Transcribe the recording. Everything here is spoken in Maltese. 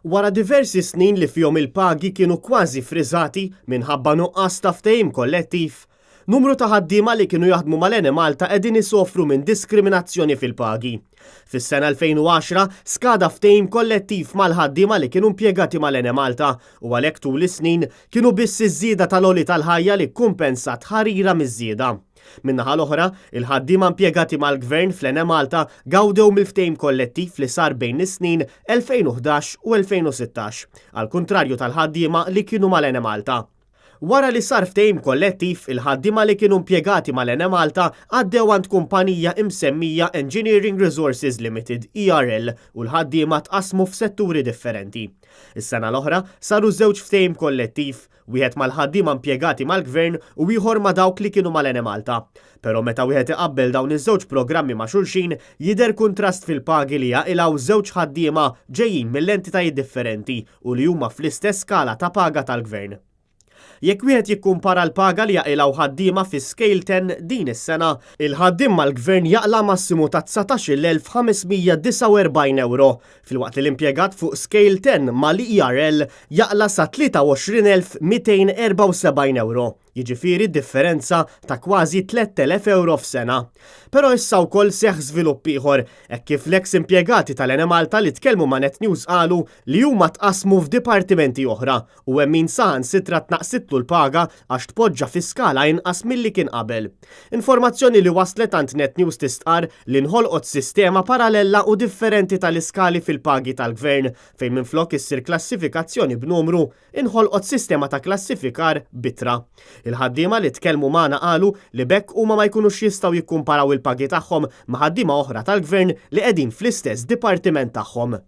Wara diversi snin li fihom il-pagi kienu kważi friżati minħabba nuqqas ta' ftehim kollettiv, numru ta' ħaddiema li kienu jaħdmu mal-Enemalta qegħdin isofru minn diskriminazzjoni fil-pagi. Fis-sena 2010 skada ftehim kollettiv mal-ħaddiema li kienu impjegati mal-Enemalta u għalhekk tul is-snin kienu biss iż-żieda tal-għoli tal-ħajja li kkumpensat ħarira miż-żieda. Min-naħa l-oħra, il-ħaddiema impjegati mal-Gvern fl-Enemalta gawdew mill-ftehim kollettiv li sar bejn is-snin 2011 u 2016, għall-kuntrarju tal-ħaddiema li kienu mal-Enemalta. Wara li sar ftehim kollettiv, il-ħaddiema li kienu impjegati mal-Enemalta għaddew għand kumpanija imsemmija Engineering Resources Limited, ERL, u l-ħaddiema tqassmu f'setturi differenti. Is-sena l-oħra saru żewġ ftehim kollettiv, wieħed mal-ħaddiema impjegati mal-Gvern u ieħor ma' dawk li kienu mal-Enemalta. Però meta wieħed iqabbel dawn iż-żewġ programmi ma' xulxin, jidher kuntrast fil-pagi li jaqilgħu żewġ ħaddiema ġejjin mill-entitajiet differenti u li huma fl-istess skala ta' paga tal-Gvern. Jekk wieħed jikkumpara l-paga li jaqilgħu ħaddiema fi Scale 10 din is-sena, il-ħaddiem mal-Gvern jaqla' massimu ta' 19,549 ewro, filwaqt li l-impjegat fuq Scale 10 mal-ERL jaqla' sa 23,274 ewro, jiġifieri differenza ta' kważi 3,000 ewro f'sena. Però issa wkoll seħħ żvilupp ieħor, hekk kif l-eks impjegati tal-Enemalta li tkellmu ma' Net News qalu li huma tqassmu f'dipartimenti oħra u hemm min saħansitra tnaqqsitlu l-paga għax tpoġġa fi skala inqas milli kien qabel. Informazzjoni li waslet għand Net News tistqarr li nħolqot sistema paralella u differenti tal-iskali fil-pagi tal-Gvern fejn minflok issir klassifikazzjoni b'numru, inħolqot sistema ta' klassifikar b'ittra. Il-ħaddiema li tkellmu magħna qalu li b'hekk huma ma jkunux jistgħu jikkumparaw il-pagi tagħhom ma' ħaddiema oħra tal-Gvern li qegħdin fl-istess dipartiment tagħhom.